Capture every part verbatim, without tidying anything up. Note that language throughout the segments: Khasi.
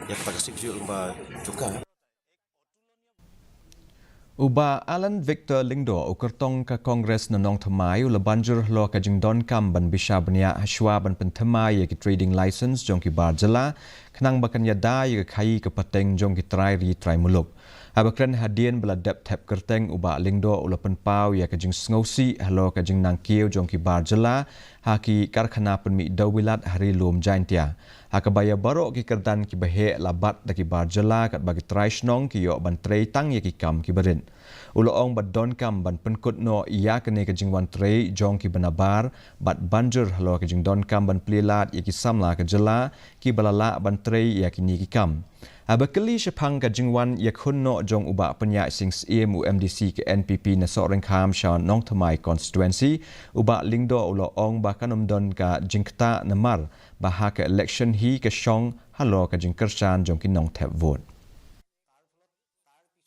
Ïa kata ka sik ju ba chuka. U Bah Alan Victor Lyngdoh, u kyrtong ka Congress na Nongthymmai, u la ban jur halor ka jingdonkam ban bishar bniah hashwa ban pynthymmai ïa ki trading license jong ki bar jylla, khnang ba kan ïada ïa ka khaii ka pateng jong ki trai ri trai muluk. Haba kren hadien ba la dep thep kyrteng, u Bah Lyngdoh u la pynpaw ïa ka jingsngewsih halor ka jingnang kiew jong ki bar jylla ha ki karkhana pynmih dewbilat ha Ri Lum Jaintia. Ha kaba ïa baroh ki kyrdan kiba heh la bat da ki bar jylla katba ki trai shnong ki ïoh ban trei tang ïa ki kam kiba rit. U la ong ba donkam ban pynkut noh ïa kane ka jingwan trei jong kiba nabar bad ban jur halor ka jingdonkam ban plie lad ïa ki samla ka jylla kiba la lah ban trei ïa kine ki kam. Haba kylli shaphang ka jingwan ïakhun noh jong u Bah Pynïaid Sing Syiem, u M D C ka N P P na Sohryngkham sha Nongthymmai constituency, u Bah Lyngdoh u la ong ba kan ym don ka jingktah namar ba ha ka election hi ka shong halor ka jingkyrshan jong ki nongthep vote.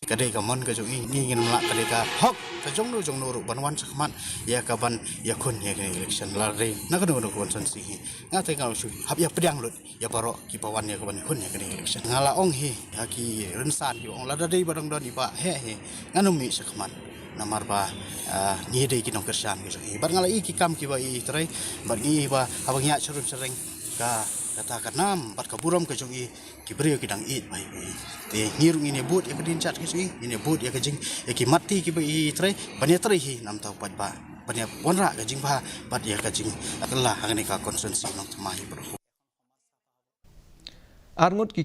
Ka dei ka mon ka jong i, ngi ngin mlak ka dei ka hok ka jong no jong no ruh ban wan shakhmat ïa ka ban ïakhun ïa ka election. La dei na kano kano ka constituency hi, nga te nga shu hap ïa pdiang lut ïa baroh kiba wan ïa ka ban ïakhun ïa ka election. Nga la ong hi ha ki rynsan kiba ong lada dei ba dang don i Bah heh hi, ngan ym mih shakhmat. Namar ba, ah, ngi dei ki nongkyrshan ki jong i. Bad nga la i ki kam kiba i trei, bad ngi ba haba ngi ïaid sharum shareng ka, kata ka nam bad ka burom ka jong i, ki briew ki dang ïeit bha ïa i. Te ngi ruh ngin ïa bud ïa ka dien jat ka jong i, ngin ïa bud ïa ka jing, ïa ki mat ti kiba i trei, ban ïa trei hi namar ba, ban ïa wanrah ka jingbha bad ïa ka jingkylla ha kane ka constituency Nongthymmai baroh. Arngut ki